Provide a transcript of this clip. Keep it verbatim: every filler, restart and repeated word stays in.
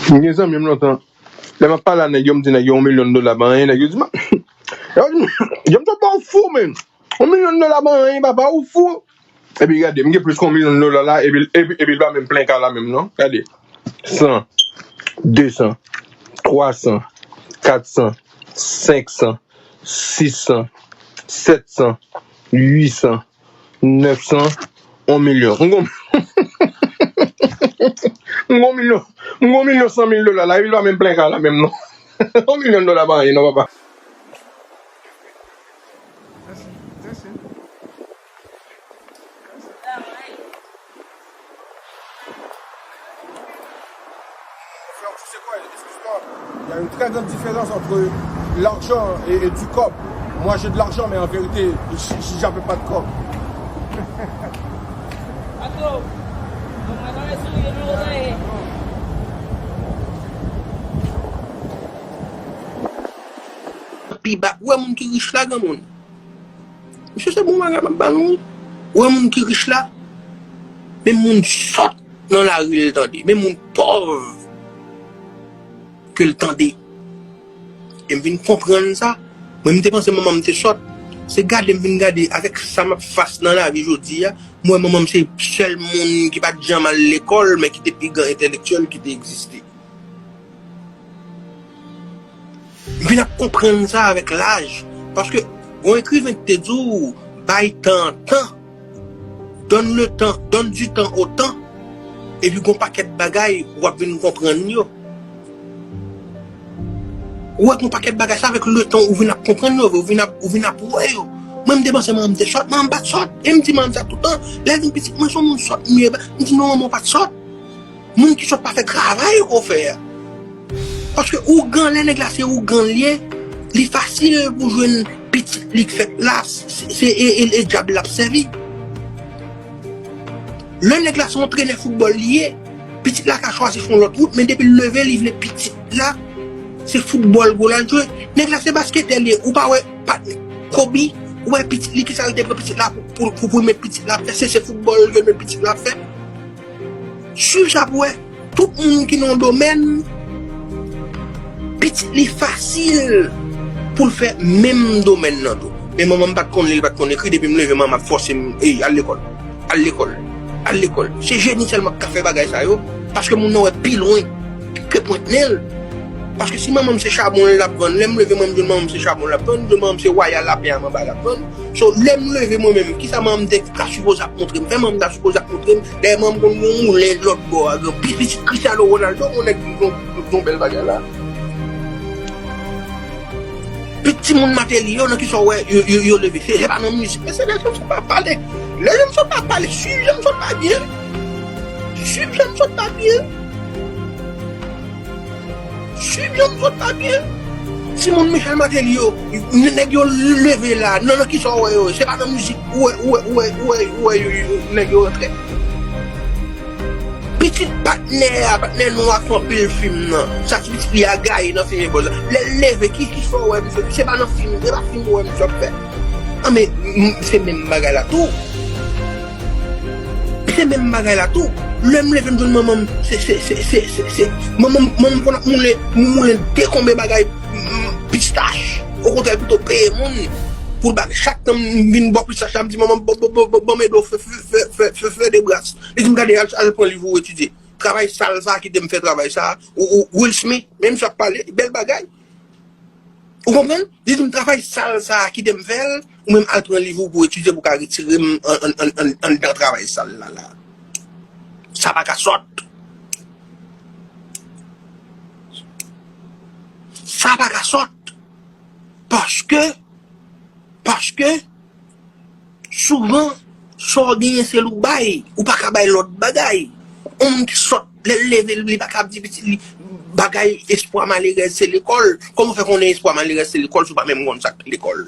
M gen zanmi m lontan. Lè m ap pale a nèg yo, m di nèg yo yon milyon dola pa anyen, nèg yo di, "Man, yo di, yo m sot ba w fou, men. Yon milyon dola pa anyen, papa, ou fou." Epi gade, m gen plis ke yon milyon dola la, epi, epi, epi l pa menm plen ka la menm, non. Gade. San, de san, twa san, kat san, senk san, sis san, sèt san, uit san, nèf san, yon milyon. M gon, m gon milyon, m gon milyon san mil dola la, epi l pa menm plen ka la menm non. Yon milyon dola pa anyen non, papa. Frère, tu sais quoi, excuse-moi, il y a une très grande différence entre l'argent et, et du cob. Moi, j'ai de l'argent, mais en vérité, j-, j-, j'avais pas de cob. Pi ba, ou wè moun ki rich la, granmoun? Misye, se bon bagay m ap ba nou wi. Ou wè moun ki rich la, men moun sòt nan lari l tande, men moun pòv ke l tande. E m vin konprann sa. Mwen, m te panse manman m te sòt. Se gade m vin gade, avèk sa m ap fas nan lavi jodi a, m wè manman m se sèl moun ki pa t janm al lekòl, men ki te pi gran entèlektyèl ki te egziste. M vin ap konprann sa avèk laj. Paske gon ekriven ki te di w, bay tan an tan. Donne le temps, donne du temps au temps. Epi gon pakèt bagay w ap vin konprann yo. Ou wè gon pakèt bagay sa avèk le temps ou vin ap konprann yo, ou vin ap, ou vin ap wè yo. Mwen m te panse manman m te sòt, manman m pa t sòt. E m di manman m sa toutan. Lè l vin pitit mwen se yon moun sòt m ye, m di non manman w pa t sòt. Moun ki sòt pa fè travay ou fè a. Paske ougan, lè nèg la se ougan l ye, li fasil pou jwenn pitit li k fèt la, se, se e, e, e dyab l ap sèvi. Lè nèg la se yon trenè foutbòl li ye, pitit la ka chwazi fè yon lòt wout, men depi l leve, li vle pitit la, se foutbòl gwo l al jwe. Nèg la se basketè l ye, ou pa wè patnè Kobe, ou wè pitit li, kisa l te pran pitit la pou, pou, pou, pou l met pitit la ap fè, se, se foutbòl ke l met pitit la ap fè. Swiv sa pou wè, tout moun ki nan yon domèn, pitit li fasil pou l fè menm domèn nan tou. Men manman m pa t konn li, li pa t konn ekri, depi m leve, manman ap fòse m, ey, al lekòl, al lekòl, al lekòl. Se jeni sèlman k ka fè bagay sa yo, paske moun nan wè pi lwen ke pwent nen l. Paske si manman m se chabon l ap vann, lè m leve, mwen, m jwenn manman m se chabon l ap vann, m jwenn manman m se waya lapen a manba l ap vann. So, lè m leve mwen menm, kisa manman m te ka sipoze ap montre m? Fè manman m ta sipoze ap montre m. Dayè, manman m konn gon moulen lòt bò a, gen pi pitit Cristiano Ronaldo, yon nèg ki gon, gon bèl bagay la. Pi timoun Mateli yo, nan kisa w wè yo, yo, yo leve? Se, se pa nan mizik, men se lè jèn sòt pa pale. Lè jèn sòt pa pale, swiv jèn sòt pa byen. Swiv jèn sòt pa byen. Swiv jèn sòt pa byen. Timoun Michel Martelly yo, n-, nèg yo leve la, nan, nan kisa w wè yo? Se pa nan mizik ou wè, ou wè, ou wè, ou wè, ou wè yo, yo, nèg yo rantre. Pitit patnè a, patnè nou a fè anpil fim nan. Sa ti pitit li a gaye nan fim e bòz la. Lè l leve, ki, kisa w wè misye? Se pa nan fim, se pa fim ou wè misye ap fè. An men, m, se menm bagay la tou. Se menm bagay la tou. Lè m leve m jwenn manman m, se, se, se, se, se, se, manman m, manman m konn ap moulen, moulen dekonbe bagay, m, pistach. Okontrè, l pito peye moun pou l ba, chak tan m vin bò pistach la, m di, "Manman, ban, ban, ban, ban, ban m ede w fè, fè, fè, fè, fè, fè de bras." Li di m, "Gade, al, al pran liv ou etidye." Travay sal sa a kite m fè travay sa a. Ou, ou, Will Smith, menm sa ap pale, bèl bagay. Ou konprann? Li di m travay sal sa a kite m fè l, ou menm al pran liv ou pou etidye pou w ka retire m an, an, an, an, anndan travay sal la, la. Sa pa ka sòt. Sa pa ka sòt. Paske, paske, Souvan, sa w genyen se l ou bay, ou pa ka bay lòt bagay. Yon moun ki sòt, lè l leve, li pa ka ap di pitit li, bagay espwa malerèz se lekòl. Kòman w fè konnen espwa malerèz se lekòl si w pa menm konn sa k lekòl?